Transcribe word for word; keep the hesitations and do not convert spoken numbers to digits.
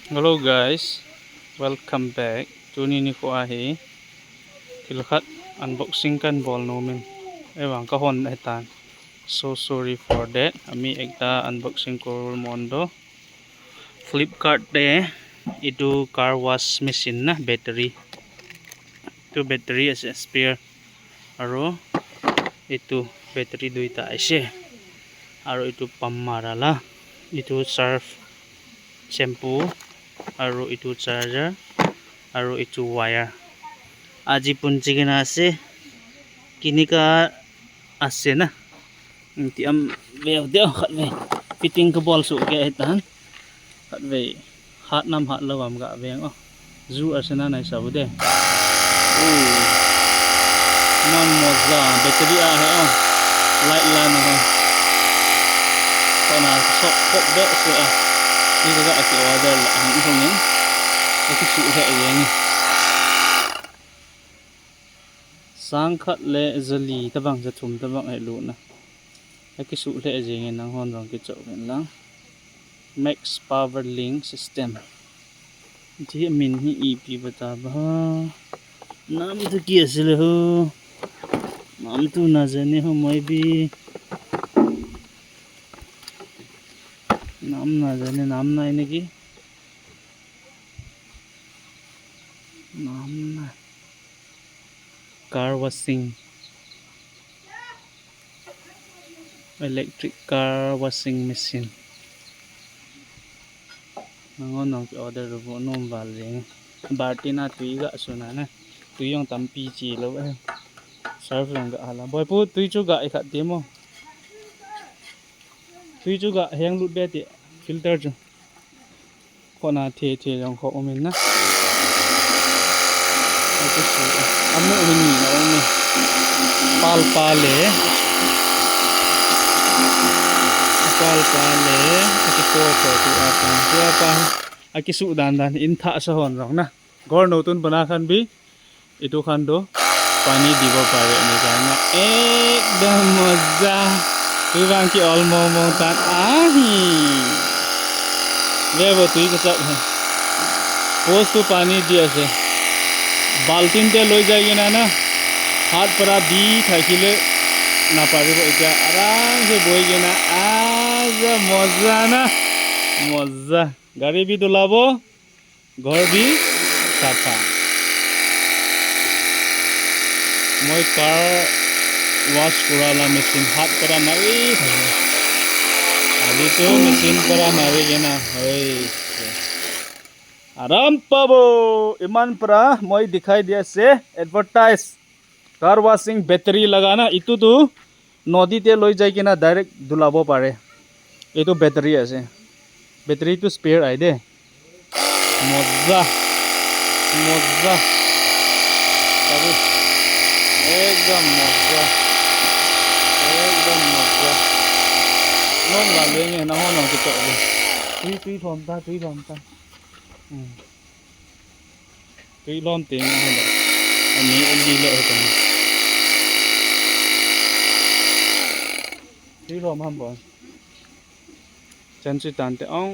Hello guys, welcome back. Tuni nikho ahi. Thil khat unboxing kahin bol nom in. Ahivang kahon ahitan. So sorry for that. Ami ekta unboxing kormo do. Flipkart te itu car wash machine na battery. Itu battery ase spare. Aru itu battery duita ase. Aru itu pump mara la. Itu surf, shampoo, aru itu charger, aru itu wire. Aji pun chikena ase. Kinika ase na. Ti am veu deu khat vei. Fitting kabol soh kei ahitan. Khat vei. Hat nam hat lou am gaveng o. Ju ase na nai sa u de. Iman moja, battery ahi o. Light lan ho. Kona sok kop be se a. Ti ka ga ki order la hung hung in. Aki su he ye ni. Sang khat le jali tabang jathum tabang he lu na. Aki su he ye ni nang hon jong ki chou ven lang. Max Power Link System. Ti min hi ipi bata ba. Nam tu ki ase le ho. Nam tu na jane ho moi bi. Nam na jane nam na ine ki. Nam na. Car washing. Electric car washing machine. Nangon nong ki order ru nom val jeng. Baltin a tui ga su na na. Tui jong tampi chi lou e. Surf jong ga hala. Boipu tui chu ga i khat ti mo. Tui chu ga heng lut be ti filter chu. Kona the the jong kho um in na. Amu hi ni na um e. Pal pa le. Pal pa le. Aki po po tu apa. Tu apa. Aki su dan dan in tha sa hon jong na. Gor no tun bana khan bi. Itu khan do pani dibo pare ni jana. Ekdam moja. Tui vang ki ol mong mong tan ahi. Ve bo tui ka chap hai. Post tu pani di ase. Baltin te loi jai gena na. Hat para di thai ki le na pare bo itya. Aram se boi gena. Aja moja na. Moja. Gari bhi dulabo. Ghor bhi sapha. Moi car wash kura la machine hat para mari thai. Abhi to machine para mari gena. Hoi. Aram pabo. Iman para moi dikhai dia se advertise. Car washing battery lagana itu tu. Nodi te loi jai kena direct dulabo pare. Itu battery ase. Battery tu spare ai de. Moja. Moja. Tabi. Ekdam moja. Ekdam moja. Nong ga lenge na ho nong kitok de. Tui tui thom ta, tui thom ta. Hmm. Tui lom te na ho. Ani ali le ho ta. Tui lom ham bo. Chan chu tan te ong.